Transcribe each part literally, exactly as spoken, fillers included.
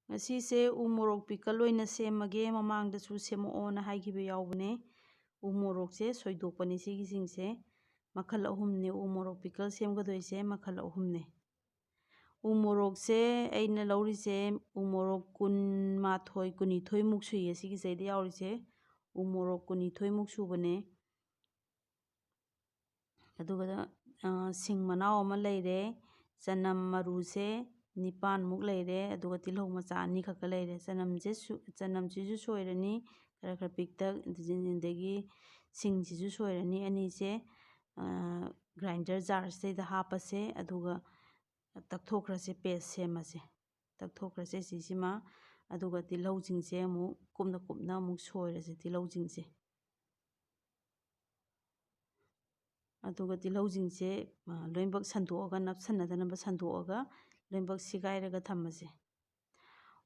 ꯉꯁꯤꯁꯦ ꯎ ꯃꯣꯔꯣꯛ pickle ꯑꯣꯏꯅ ꯁꯦꯝꯃꯒꯦ, ꯃꯃꯥꯡꯗꯁꯨ ꯁꯦꯝꯃꯛꯑꯣꯅ ꯍꯥꯏꯈꯤꯕ ꯌꯥꯎꯕꯅꯦ꯫ ꯎ ꯃꯣꯔꯣꯛꯁꯦ ꯁꯣꯏꯗꯣꯛꯄꯅꯤ꯫ ꯁꯤꯒꯤꯁꯤꯡꯁꯦ ꯃꯈꯜ ꯑꯍꯨꯝꯅꯦ ꯎ ꯃꯣꯔꯣꯛ pickle ꯁꯦꯝꯒꯗꯣꯏꯁꯦ, ꯃꯈꯜ ꯑꯍꯨꯝꯅꯦ꯫ ꯎ ꯃꯣꯔꯣꯛꯁꯦ ꯑꯩꯅ ꯂꯧꯔꯤꯁꯦ ꯎ ꯃꯣꯔꯣꯛ ꯀꯨꯟꯃꯥꯊꯣꯏ, ꯀꯨꯟꯅꯤꯊꯣꯏꯃꯨꯛ ꯁꯨꯏꯌꯦ ꯁꯤꯒꯤꯁꯤꯗ ꯌꯥꯎꯔꯤꯁꯦ꯫ ꯎ ꯃꯣꯔꯣꯛ ꯀꯨꯟꯅꯤꯊꯣꯏꯃꯨꯛ ꯁꯨꯕꯅꯦ꯫ ꯑꯗꯨꯒ, ꯑ, ꯁꯤꯡ ꯃꯅꯥꯎ ꯑꯃ ꯂꯩꯔꯦ, ꯆꯅꯝ ꯃꯔꯨꯁꯦ ꯅꯤꯄꯥꯟꯃꯨꯛ ꯂꯩꯔꯦ, ꯑꯗꯨꯒ ꯇꯤꯜꯍꯧ ꯃꯆꯥ ꯑꯅꯤꯈꯛꯀ ꯂꯩꯔꯦ꯫ ꯆꯅꯝꯁꯦ ꯁꯨ-, ꯆꯅꯝꯁꯤꯁꯨ ꯁꯣꯏꯔꯅꯤ, ꯈꯔ ꯈꯔ ꯄꯤꯛꯇꯛ, ꯑꯗꯒꯤ ꯁꯤꯡꯁꯤꯁꯨ ꯁꯣꯏꯔꯅꯤ꯫ ꯑꯅꯤꯁꯦ, ꯑ, grinder jarꯁꯤꯗ ꯍꯥꯞꯄꯁꯦ, ꯑꯗꯨꯒ ꯇꯛꯊꯣꯛꯈ꯭ꯔꯁꯦ, paste ꯁꯦꯝꯃꯁꯦ꯫ ꯇꯛꯊꯣꯛꯈ꯭ꯔꯁꯦ ꯁꯤꯁꯤꯃ꯫ ꯑꯗꯨꯒ ꯇꯤꯜꯍꯧꯁꯤꯡꯁꯦ ꯑꯃꯨꯛ ꯀꯨꯞꯅ ꯀꯨꯞꯅ ꯑꯃꯨꯛ ꯁꯣꯏꯔꯁꯦ ꯇꯤꯜꯍꯧꯁꯤꯡꯁꯦ꯫ ꯑꯗꯨꯒ ꯇꯤꯜꯍꯧꯁꯤꯡꯁꯦ, ꯑ, ꯂꯣꯏꯅꯃꯛ ꯁꯟꯗꯣꯛꯑꯒ, ꯅꯞꯁꯟꯅꯗꯅꯕ ꯁꯟꯗꯣꯛꯑꯒ ꯂꯣꯏꯅꯃꯛ ꯁꯤꯒꯥꯏꯔꯒ ꯊꯝꯃꯁꯦ꯫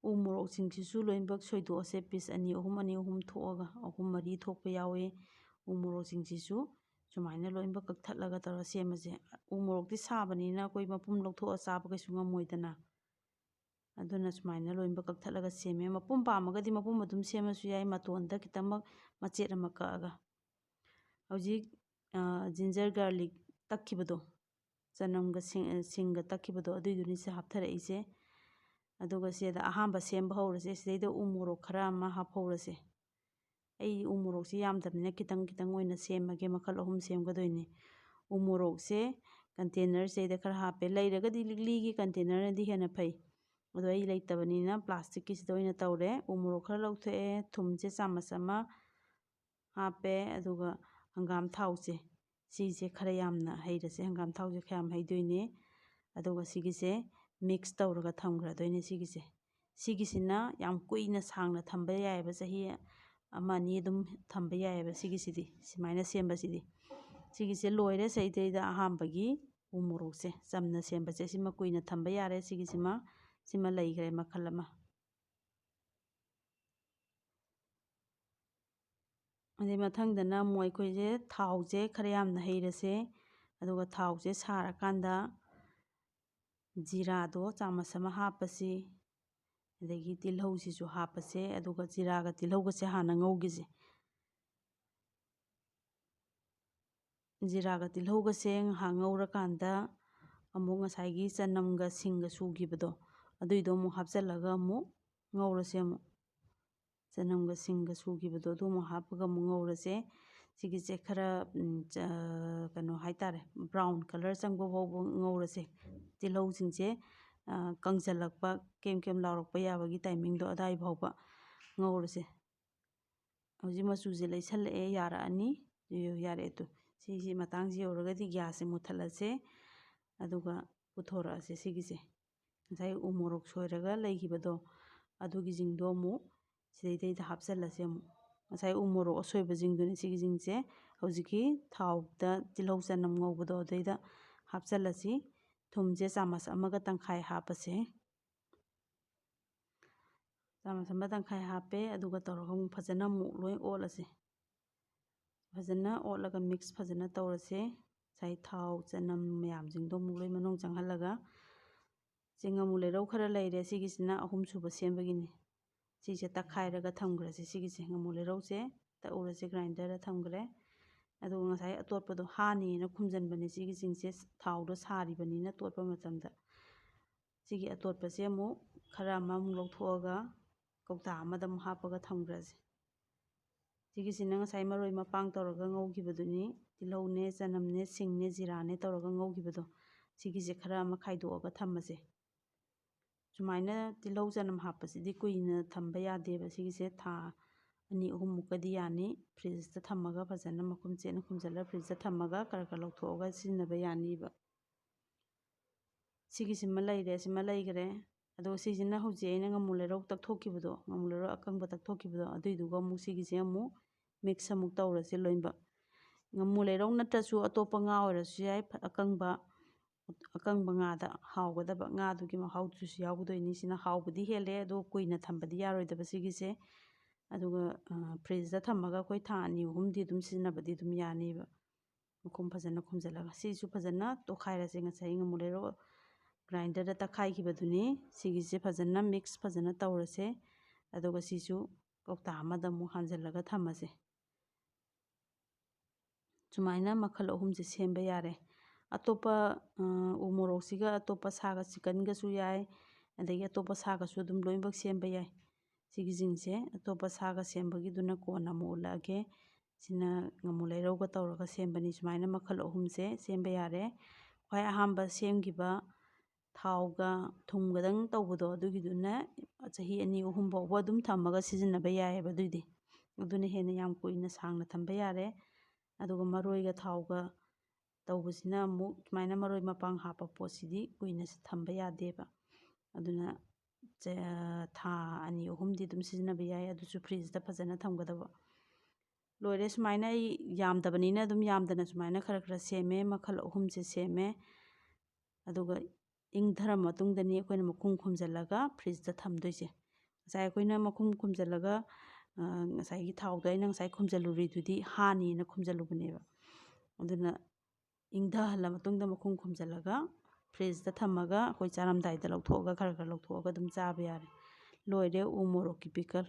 ꯎ ꯃꯣꯔꯣꯛꯁꯤꯡꯁꯤꯁꯨ ꯂꯣꯏꯅꯃꯛ ꯁꯣꯏꯗꯣꯛꯑꯁꯦ, piece ꯑꯅꯤ ꯑꯍꯨꯝ, ꯑꯅꯤ ꯑꯍꯨꯝ ꯊꯣꯛꯑꯒ, ꯑꯍꯨꯝ ꯃꯔꯤ ꯊꯣꯛꯄ ꯌꯥꯎꯋꯤ꯫ ꯎ ꯃꯣꯔꯣꯛꯁꯤꯡꯁꯤꯁꯨ ꯁꯨꯃꯥꯏꯅ ꯂꯣꯏꯅꯃꯛ ꯀꯛꯊꯠꯂꯒ ꯇꯧꯔ ꯁꯦꯝꯃꯁꯦ꯫ ꯎ ꯃꯣꯔꯣꯛꯇꯤ ꯁꯥꯕꯅꯤꯅ ꯑꯩꯈꯣꯏ ꯃꯄꯨꯝ ꯂꯧꯊꯣꯛꯑ ꯆꯥꯕ ꯀꯩꯁꯨ ꯉꯝꯃꯣꯏꯗꯅ꯫ ꯑꯗꯨꯅ ꯁꯨꯃꯥꯏꯅ ꯂꯣꯏꯅꯃꯛ ꯀꯛꯊꯠꯂꯒ ꯁꯦꯝꯃꯦ꯫ ꯃꯄꯨꯝ ꯄꯥꯝꯃꯒꯗꯤ ꯃꯄꯨꯝ ꯑꯗꯨꯝ ꯁꯦꯝꯃꯁꯨ ꯌꯥꯏ, ꯃꯇꯣꯟꯗ ꯈꯤꯇꯪꯃꯛ ꯃꯆꯦꯠ ꯑꯃ ꯀꯛꯑꯒ꯫ ꯍꯧꯖꯤꯛ, ꯑ, ginger garlic ꯇꯛꯈꯤꯕꯗꯣ, ꯆꯅꯝꯒ ꯁꯤꯡ-, ꯁꯤꯡꯒ ꯇꯛꯈꯤꯕꯗꯣ, ꯑꯗꯨꯏꯗꯨꯅꯤ ꯁꯤ ꯍꯥꯞꯊꯔꯛꯏꯁꯦ꯫ ꯑꯗꯨꯒ ꯁꯤꯗ ꯑꯍꯥꯟꯕ ꯁꯦꯝꯕ ꯍꯧꯔꯁꯦ꯫ ꯁꯤꯗꯩꯗ ꯎ ꯃꯣꯔꯣꯛ ꯈꯔ ꯑꯃ ꯍꯥꯞꯍꯧꯔꯁꯦ꯫ ꯑꯩ ꯎ ꯃꯣꯔꯣꯛꯁꯦ ꯌꯥꯝꯗꯕꯅꯤꯅ ꯈꯤꯇꯪ ꯈꯤꯇꯪ ꯑꯣꯏꯅ ꯁꯦꯝꯃꯒꯦ, ꯃꯈꯜ ꯑꯍꯨꯝ ꯁꯦꯝꯒꯗꯣꯏꯅꯤ꯫ ꯎ ꯃꯣꯔꯣꯛꯁꯦ containerꯁꯤꯗ ꯈꯔ ꯍꯥꯞꯄꯦ꯫ ꯂꯩꯔꯒꯗꯤ ꯂꯤꯛꯂꯤꯒꯤ containerꯅꯗꯤ ꯍꯦꯟꯅ ꯐꯩ꯫ ꯑꯗꯣ ꯑꯩ ꯂꯩꯇꯕꯅꯤꯅ plasticꯀꯤꯁꯤꯗ ꯑꯣꯏꯅ ꯇꯧꯔꯦ꯫ ꯎ ꯃꯣꯔꯣꯛ ꯈꯔ ꯂꯧꯊꯣꯛꯑꯦ, ꯊꯨꯝꯁꯦ ꯆꯥꯃꯁ ꯑꯃ ꯍꯥꯞꯄꯦ, ꯑꯗꯨꯒ ꯍꯪꯒꯥꯝ ꯊꯥꯎꯁꯦ, ꯁꯤꯁꯦ ꯈꯔ ꯌꯥꯝꯅ ꯍꯩꯔꯁꯦ꯫ ꯍꯪꯒꯥꯝ ꯊꯥꯎꯁꯦ ꯈꯔ ꯌꯥꯝ ꯍꯩꯗꯣꯏꯅꯦ꯫ ꯑꯗꯨꯒ ꯁꯤꯒꯤꯁꯦ mix ꯇꯧꯔꯒ ꯊꯝꯈ꯭ꯔꯗꯣꯏꯅꯦ ꯁꯤꯒꯤꯁꯦ꯫ ꯁꯤꯒꯤꯁꯤꯅ ꯌꯥꯝ ꯀꯨꯏꯅ ꯁꯥꯡꯅ ꯊꯝꯕ ꯌꯥꯏꯑꯕ, ꯆꯍꯤ ꯑꯃ ꯑꯅꯤ ꯑꯗꯨꯝ ꯊꯝꯕ ꯌꯥꯏꯑꯕ ꯁꯤꯒꯤꯁꯤꯗꯤ, ꯁꯨꯃꯥꯏꯅ ꯁꯦꯝꯕꯁꯤꯗꯤ꯫ ꯁꯤꯒꯤꯁꯦ ꯂꯣꯏꯔꯦ꯫ ꯁꯤꯗꯩꯗ ꯑꯍꯥꯟꯕꯒꯤ ꯎ ꯃꯣꯔꯣꯛꯁꯦ ꯆꯝꯅ ꯁꯦꯝꯕꯁꯦ, ꯁꯤꯃ ꯀꯨꯏꯅ ꯊꯝꯕ ꯌꯥꯔꯦ꯫ ꯁꯤꯒꯤꯁꯤꯃ, ꯁꯤꯃ ꯂꯩꯈ꯭ꯔꯦ ꯃꯈꯜ ꯑꯃ꯫ ꯑꯗꯩ ꯃꯊꯪꯗꯅ ꯑꯃꯨꯛ ꯑꯩꯈꯣꯏꯁꯦ ꯊꯥꯎꯁꯦ ꯈꯔ ꯌꯥꯝꯅ ꯍꯩꯔꯁꯦ꯫ ꯑꯗꯨꯒ ꯊꯥꯎꯁꯦ ꯁꯥꯔꯀꯥꯟꯗ ꯖꯤꯔꯥꯗꯣ ꯆꯥꯃꯁ ꯑꯃ ꯍꯥꯞꯄꯁꯤ꯫ ꯑꯗꯒꯤ ꯇꯤꯜꯍꯧꯁꯤꯁꯨ ꯍꯥꯞꯄꯁꯦ, ꯑꯗꯨꯒ ꯖꯤꯔꯥꯒ ꯇꯤꯜꯍꯧꯒꯁꯦ ꯍꯥꯟꯅ ꯉꯧꯈꯤꯁꯦ꯫ ꯖꯤꯔꯥꯒ ꯇꯤꯜꯍꯧꯒꯁꯦ ꯉꯥꯏꯍꯥꯛ ꯉꯧꯔꯀꯥꯟꯗ ꯑꯃꯨꯛ ꯉꯁꯥꯏꯒꯤ ꯆꯅꯝꯒ ꯁꯤꯡꯒ ꯁꯨꯈꯤꯕꯗꯣ, ꯑꯗꯨꯏꯗꯣ ꯑꯃꯨꯛ ꯍꯥꯞꯆꯤꯜꯂꯒ ꯑꯃꯨꯛ ꯉꯧꯔꯁꯦ꯫ ꯑꯃꯨꯛ ꯆꯅꯝꯒ ꯁꯤꯡꯒ ꯁꯨꯈꯤꯕꯗꯣ ꯑꯗꯨ ꯑꯃꯨꯛ ꯍꯥꯞꯄꯒ ꯑꯃꯨꯛ ꯉꯧꯔꯁꯦ꯫ ꯁꯤꯒꯤꯁꯦ ꯈꯔ, ꯎꯝ, ꯆ-, ꯀꯩꯅꯣ ꯍꯥꯏꯇꯥꯔꯦ, brown colour ꯆꯪꯕ ꯐꯥꯎꯕ ꯉꯧꯔꯁꯦ꯫ ꯇꯤꯜꯍꯧꯁꯤꯡꯁꯦ, ꯑ, ꯀꯪꯁꯤꯜꯂꯛꯄ, ꯀꯦꯝ ꯀꯦꯝ ꯂꯥꯎꯔꯛꯄ ꯌꯥꯕꯒꯤ timingꯗꯣ ꯑꯗꯥꯏ ꯐꯥꯎꯕ ꯉꯧꯔꯁꯦ꯫ ꯍꯧꯖꯤꯛ ꯃꯆꯨꯁꯦ ꯂꯩꯁꯜꯂꯛꯑꯦ, ꯌꯥꯔꯛꯑꯅꯤ꯫ ꯌꯥꯔꯛꯑꯦ ꯇꯨ꯫ ꯁꯤꯒꯤ ꯃꯇꯥꯡꯁꯤ ꯌꯧꯔꯒꯗꯤ gasꯁꯦ ꯃꯨꯠꯊꯠꯂꯁꯦ꯫ ꯑꯗꯨꯒ ꯄꯨꯊꯣꯔꯛꯑꯁꯦ ꯁꯤꯒꯤꯁꯦ꯫ ꯉꯁꯥꯏ ꯎ ꯃꯣꯔꯣꯛ ꯁꯣꯏꯔꯒ ꯂꯩꯈꯤꯕꯗꯣ, ꯑꯗꯨꯒꯤꯁꯤꯡꯗꯣ ꯑꯃꯨꯛ ꯁꯤꯗꯩꯗꯩꯗ ꯍꯥꯞꯆꯤꯜꯂꯁꯦ ꯑꯃꯨꯛ꯫ ꯉꯁꯥꯏ ꯎ ꯃꯣꯔꯣꯛ ꯑꯁꯣꯏꯕꯁꯤꯡꯗꯨꯅꯤ ꯁꯤꯒꯤꯁꯤꯡꯁꯦ꯫ ꯍꯧꯖꯤꯛꯀꯤ ꯊꯥꯎꯗ ꯇꯤꯜꯍꯧ ꯆꯅꯝ ꯉꯧꯕꯗꯣ ꯑꯗꯩꯗ ꯍꯥꯞꯆꯤꯜꯂꯁꯤ꯫ ꯊꯨꯝꯁꯦ ꯆꯥꯃꯁ ꯑꯃꯒ ꯇꯪꯈꯥꯏ ꯍꯥꯞꯄꯁꯦ꯫ ꯆꯥꯃꯁ ꯑꯃ ꯇꯪꯈꯥꯏ ꯍꯥꯞꯄꯦ꯫ ꯑꯗꯨꯒ ꯇꯧꯔꯒ ꯑꯃꯨꯛ ꯐꯖꯅ ꯑꯃꯨꯛ ꯂꯣꯏ ꯑꯣꯠꯂꯁꯦ꯫ ꯐꯖꯅ ꯑꯣꯠꯂꯒ mix ꯐꯖꯅ ꯇꯧꯔꯁꯦ꯫ ꯉꯁꯥꯏ ꯊꯥꯎ ꯆꯅꯝ ꯃꯌꯥꯝꯁꯤꯡꯗꯣ ꯑꯃꯨꯛ ꯂꯣꯏ ꯃꯅꯨꯡ ꯆꯪꯍꯜꯂꯒ, ꯁꯤ ꯉꯥꯃꯨ ꯂꯩꯔꯧ ꯈꯔ ꯂꯩꯔꯦ, ꯁꯤꯒꯤꯁꯤꯅ ꯑꯍꯨꯝꯁꯨꯕ ꯁꯦꯝꯕꯒꯤꯅꯤ꯫ ꯁꯤꯁꯦ ꯇꯛꯈꯥꯏꯔꯒ ꯊꯝꯈ꯭ꯔꯁꯦ꯫ ꯁꯤꯒꯤꯁꯦ ꯉꯥꯃꯨ ꯂꯩꯔꯧꯁꯦ ꯇꯛꯎꯔꯁꯦ, grinderꯗ ꯊꯝꯈ꯭ꯔꯦ꯫ ꯑꯗꯨꯒ ꯉꯁꯥꯏ ꯑꯇꯣꯠꯄꯗꯣ ꯍꯥꯅꯤꯅ ꯈꯨꯝꯖꯤꯟꯕꯅꯦ꯫ ꯁꯤꯒꯤꯁꯤꯡꯁꯦ ꯊꯥꯎꯗꯣ ꯁꯥꯔꯤꯕꯅꯤꯅ ꯇꯣꯠꯄ ꯃꯇꯝꯗ꯫ ꯁꯤꯒꯤ ꯑꯇꯣꯠꯄꯁꯦ ꯑꯃꯨꯛ ꯈꯔ ꯑꯃ ꯑꯃꯨꯛ ꯂꯧꯊꯣꯛꯑꯒ ꯀꯧꯇꯥ ꯑꯃꯗ ꯑꯃꯨꯛ ꯍꯥꯞꯄꯒ ꯊꯝꯈ꯭ꯔꯁꯦ꯫ ꯁꯤꯒꯤꯁꯤꯅ ꯉꯁꯥꯏ ꯃꯔꯣꯏ ꯃꯄꯥꯡ ꯇꯧꯔꯒ ꯉꯧꯈꯤꯕꯗꯨꯅꯤ꯫ ꯇꯤꯜꯍꯧꯅꯦ, ꯆꯅꯝꯅꯦ, ꯁꯤꯡꯅꯦ, ꯖꯤꯔꯥꯅꯦ ꯇꯧꯔꯒ ꯉꯧꯈꯤꯕꯗꯣ꯫ ꯁꯤꯒꯤꯁꯦ ꯈꯔ ꯑꯃ ꯈꯥꯏꯗꯣꯛꯑꯒ ꯊꯝꯃꯁꯦ꯫ ꯁꯨꯃꯥꯏꯅ ꯇꯤꯜꯍꯧ ꯆꯅꯝ ꯍꯥꯞꯄꯁꯤꯗꯤ ꯀꯨꯏꯅ ꯊꯝꯕ ꯌꯥꯗꯦꯕ꯫ ꯁꯤꯒꯤꯁꯦ ꯊꯥ ꯑꯅꯤ ꯑꯍꯨꯝꯃꯨꯛꯀꯗꯤ ꯌꯥꯅꯤ꯫ Fridgeꯇ ꯊꯝꯃꯒ ꯐꯖꯅ ꯃꯈꯨꯝ ꯆꯦꯠꯅ ꯈꯨꯝꯖꯤꯜꯂꯒ fridgeꯇ ꯊꯝꯃꯒ ꯈꯔ ꯈꯔ ꯂꯧꯊꯣꯛꯑꯒ ꯁꯤꯖꯤꯟꯅꯕ ꯌꯥꯅꯤꯕ꯫ ꯁꯤꯒꯤꯁꯤꯃ ꯂꯩꯔꯦ, ꯁꯤꯃ ꯂꯩꯈ꯭ꯔꯦ꯫ ꯑꯗꯣ ꯁꯤꯁꯤꯅ ꯍꯧꯖꯤꯛ ꯑꯩꯅ ꯉꯥꯃꯨ ꯂꯩꯔꯧ ꯇꯛꯊꯣꯛꯈꯤꯕꯗꯣ, ꯉꯥꯃꯨ ꯂꯩꯔꯧ ꯑꯀꯪꯕ ꯇꯛꯊꯣꯛꯈꯤꯕꯗꯣ, ꯑꯗꯨꯏꯗꯨꯒ ꯑꯃꯨꯛ ꯁꯤꯒꯤꯁꯦ ꯑꯃꯨꯛ mix ꯑꯃꯨꯛ ꯇꯧꯔꯁꯦ ꯂꯣꯏꯅꯃꯛ꯫ ꯉꯥꯃꯨ ꯂꯩꯔꯧ ꯅꯠꯇ꯭ꯔꯁꯨ ꯑꯇꯣꯞꯄ ꯉꯥ ꯑꯣꯏꯔꯁꯨ ꯌꯥꯏ, ꯑꯀꯪꯕ, ꯑꯀꯪꯕ ꯉꯥꯗ ꯍꯥꯎꯒꯗꯕ, ꯉꯥꯗꯨꯒꯤ ꯃꯍꯥꯎꯗꯨꯁꯨ ꯌꯥꯎꯒꯗꯣꯏꯅꯤ꯫ ꯁꯤꯅ ꯍꯥꯎꯕꯗꯤ ꯍꯦꯜꯂꯦ, ꯑꯗꯣ ꯀꯨꯏꯅ ꯊꯝꯕꯗꯤ ꯌꯥꯔꯣꯏꯗꯕ ꯁꯤꯒꯤꯁꯦ꯫ ꯑꯗꯨꯒ, ꯑ, fridgeꯇ ꯊꯝꯃꯒ ꯑꯩꯈꯣꯏ ꯊꯥ ꯑꯅꯤ ꯑꯍꯨꯝꯗꯤ ꯑꯗꯨꯝ ꯁꯤꯖꯤꯟꯅꯕꯗꯤ ꯑꯗꯨꯝ ꯌꯥꯅꯤꯕ꯫ ꯃꯈꯨꯝ ꯐꯖꯅ ꯈꯨꯝꯖꯤꯜꯂꯒ ꯁꯤꯁꯨ ꯐꯖꯅ ꯇꯣꯠꯈꯥꯏꯔꯁꯦ꯫ ꯉꯁꯥꯏ ꯉꯥꯃꯨ ꯂꯩꯔꯧ ꯒ꯭ꯔꯥꯏꯟꯗꯔꯗ ꯇꯛꯈꯥꯏꯈꯤꯕꯗꯨꯅꯤ꯫ ꯁꯤꯒꯤꯁꯦ ꯐꯖꯅ ꯃꯤꯛꯁ ꯐꯖꯅ ꯇꯧꯔꯁꯦ꯫ ꯑꯗꯨꯒ ꯁꯤꯁꯨ ꯀꯧꯇꯥ ꯑꯃꯗ ꯑꯃꯨꯛ ꯍꯥꯟꯖꯜꯂꯒ ꯊꯝꯃꯁꯦ꯫ ꯁꯨꯃꯥꯏꯅ ꯃꯈꯜ ꯑꯍꯨꯝꯁꯦ ꯁꯦꯝꯕ ꯌꯥꯔꯦ꯫ ꯑꯇꯣꯞꯄ, ꯑ, ꯎ ꯃꯣꯔꯣꯛꯁꯤꯒ ꯑꯇꯣꯞꯄ ꯁꯥꯒ, ꯆꯤꯀꯟꯒꯁꯨ ꯌꯥꯏ, ꯑꯗꯒꯤ ꯑꯇꯣꯞꯄ ꯁꯥꯒꯁꯨ ꯑꯗꯨꯝ ꯂꯣꯏꯅꯃꯛ ꯁꯦꯝꯕ ꯌꯥꯏ꯫ ꯁꯤꯒꯤꯁꯤꯡꯁꯦ ꯑꯇꯣꯞꯄ ꯁꯥꯒ ꯁꯦꯝꯕꯒꯤꯗꯨꯅ ꯀꯣꯟꯅ ꯑꯃꯨꯛ ꯎꯠꯂꯛꯑꯒꯦ꯫ ꯁꯤꯅ ꯉꯥꯃꯨ ꯂꯩꯔꯧꯒ ꯇꯧꯔꯒ ꯁꯦꯝꯕꯅꯤ꯫ ꯁꯨꯃꯥꯏꯅ ꯃꯈꯜ ꯑꯍꯨꯝꯁꯦ ꯁꯦꯝꯕ ꯌꯥꯔꯦ꯫ ꯈ꯭ꯋꯥꯏ ꯑꯍꯥꯟꯕ ꯁꯦꯝꯈꯤꯕ ꯊꯥꯎꯒ ꯊꯨꯝꯒꯗꯪ ꯇꯧꯕꯗꯣ, ꯑꯗꯨꯒꯤꯗꯨꯅ ꯆꯍꯤ ꯑꯅꯤ ꯑꯍꯨꯝ ꯐꯥꯎꯕ ꯑꯗꯨꯝ ꯊꯝꯃꯒ ꯁꯤꯖꯤꯟꯅꯕ ꯌꯥꯏꯑꯕ꯫ ꯑꯗꯨꯏꯗꯤ ꯑꯗꯨꯅ ꯍꯦꯟꯅ ꯌꯥꯝ ꯀꯨꯏꯅ ꯁꯥꯡꯅ ꯊꯝꯕ ꯌꯥꯔꯦ꯫ ꯑꯗꯨꯒ ꯃꯔꯣꯏꯒ ꯊꯥꯎꯒ ꯇꯧꯕꯁꯤꯅ ꯑꯃꯨꯛ ꯁꯨꯃꯥꯏꯅ ꯃꯔꯣꯏ ꯃꯄꯥꯡ ꯍꯥꯞꯄ ꯄꯣꯠꯁꯤꯗꯤ ꯀꯨꯏꯅ ꯊꯝꯕ ꯌꯥꯗꯦꯕ꯫ ꯑꯗꯨꯅ ꯆ-, ꯊꯥ ꯑꯅꯤ ꯑꯍꯨꯝꯗꯤ ꯑꯗꯨꯝ ꯁꯤꯖꯤꯟꯅꯕ ꯌꯥꯏ꯫ ꯑꯗꯨꯁꯨ ꯐ꯭ꯔꯤꯖꯇ ꯐꯖꯅ ꯊꯝꯒꯗꯕ꯫ ꯂꯣꯏꯔꯦ꯫ ꯁꯨꯃꯥꯏꯅ ꯑꯩ ꯌꯥꯝꯗꯕꯅꯤꯅ ꯑꯗꯨꯝ ꯌꯥꯝꯗꯅ ꯁꯨꯃꯥꯏꯅ ꯈꯔ ꯈꯔ ꯁꯦꯝꯃꯦ꯫ ꯃꯈꯜ ꯑꯍꯨꯝꯁꯦ ꯁꯦꯝꯃꯦ꯫ ꯑꯗꯨꯒ ꯏꯪꯊꯔ ꯃꯇꯨꯡꯗꯅꯤ ꯑꯩꯈꯣꯏꯅ ꯃꯈꯨꯝ ꯈꯨꯝꯖꯤꯜꯂꯒ ꯐ꯭ꯔꯤꯖꯇ ꯊꯝꯗꯣꯏꯁꯦ꯫ ꯉꯁꯥꯏ ꯑꯩꯈꯣꯏꯅ ꯃꯈꯨꯝ ꯈꯨꯝꯖꯤꯜꯂꯒ, ꯑ, ꯉꯁꯥꯏꯒꯤ ꯊꯥꯎꯗꯣ ꯑꯩꯅ ꯉꯁꯥꯏ ꯈꯨꯝꯖꯤꯜꯂꯨꯔꯤꯗꯨꯗꯤ ꯍꯥꯅꯤꯅ ꯈꯨꯝꯖꯤꯜꯂꯨꯕꯅꯦꯕ꯫ ꯑꯗꯨꯅ ꯏꯪꯊꯍꯜꯂ ꯃꯇꯨꯡꯗ ꯃꯈꯨꯝ ꯈꯨꯝꯖꯤꯜꯂꯒ ꯐ꯭ꯔꯤꯖꯇ ꯊꯝꯃꯒ ꯑꯩꯈꯣꯏ ꯆꯥꯔꯝꯗꯥꯏꯗ ꯂꯧꯊꯣꯛꯑꯒ ꯈꯔ ꯈꯔ ꯂꯧꯊꯣꯛꯑꯒ ꯑꯗꯨꯝ ꯆꯥꯕ ꯌꯥꯔꯦ꯫ ꯂꯣꯏꯔꯦ ꯎ ꯃꯣꯔꯣꯛꯀꯤ ꯄꯤꯀꯜ꯫